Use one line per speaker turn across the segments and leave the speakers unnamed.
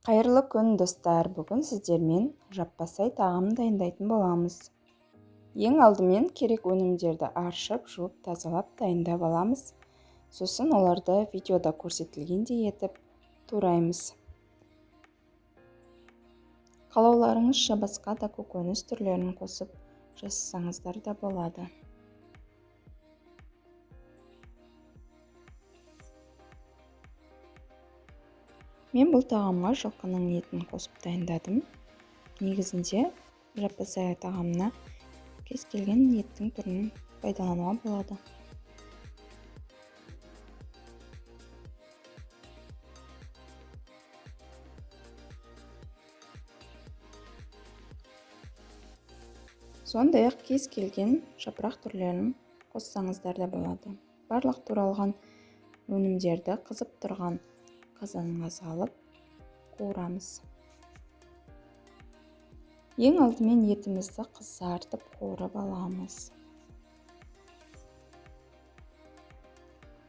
Қайырлы күн, достар! Бүгін сіздермен жаппасай тағамын дайындайтын боламыз. Ең алдымен керек өнімдерді аршып, жуып, тазалап дайындап аламыз. Сосын оларды видеода көрсетілгендей етіп тураймыз. Қалауларыңызша басқа да көкөніс түрлерін қосып жасасаңыздар да болады. Мен бұл тағамға жылқының етін қосып дайындадым. Негізінде жаппасай тағамына кез келген еттің түрін пайдалануға болады. Сондай-ақ кез келген жапырақ түрлерін қоссаңыздар да болады. Барлық туралған өнімдерді қызып тұрған қазанға салып қуырамыз. Ең алдымен етімізді қызартып қуырып аламыз.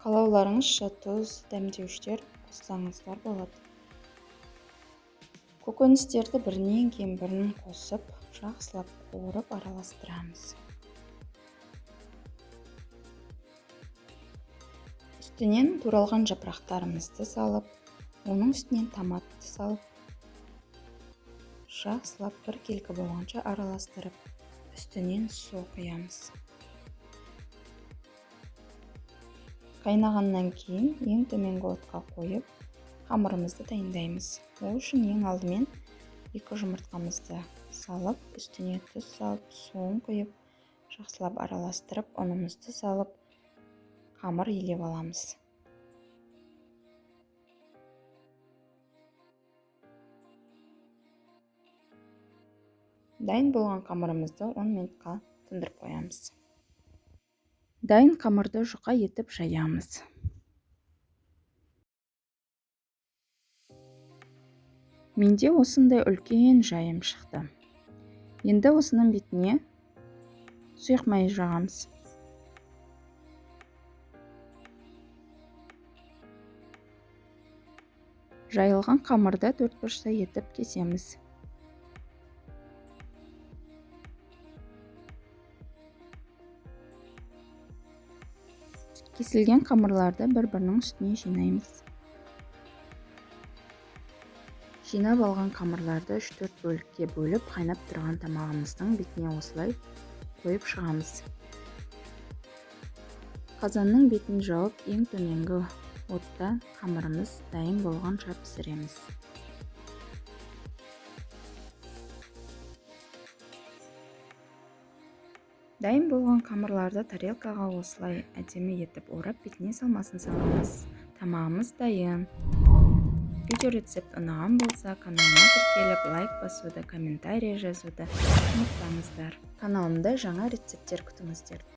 Қалауларыңызша тұз, дәмдеуіштер қоссаңыздар болады. Көкөністерді бірінен кейін бірін қосып, жақсылап қуырып араластырамыз. Үстінен туралған жапырақтарымызды салып, оның үстінен томатты салып, жақсылап біркелкі болғанша араластырып, үстінен су құямыз. Қайнағаннан кейін ең төменгі отқа қойып, қамырымызды дайындаймыз. Ол үшін ең алдымен 2 жұмыртқамызды салып, үстіне тұз салып, суын құйып, жақсылап араластырып, ұнымызды салып, қамыр илеп аламыз. Дайын болған қамырымызды 10 минутқа тұндырып қоямыз. Дайын қамырды жұқа етіп жаямыз. Менде осындай үлкен жайым шықты. Енді осының бетіне сұйық май жағамыз. Жайылған қамырды төрт бұрышты етіп кесеміз. Кесілген қамырларды бір-бірінің үстіне жинаймыз. Жинап алған қамырларды 3-4 бөлікке бөліп, қайнап тұрған тамағымыздың бетіне осылай қойып шығамыз. Қазанның бетін жауып, ең төменгі отта қамырымыз дайын болғанша пісіреміз. Дайын болған қамырларды тарелкаға осылай әдемі етіп орап, бетіне салмасын саламыз. Тамағымыз дайын. Видео рецепт ұнаған болса, каналыма тіркеліп, лайк басуды, комментарий жазуды ұмытпаңыздар. Каналымда жаңа рецепттер күтіңіздер.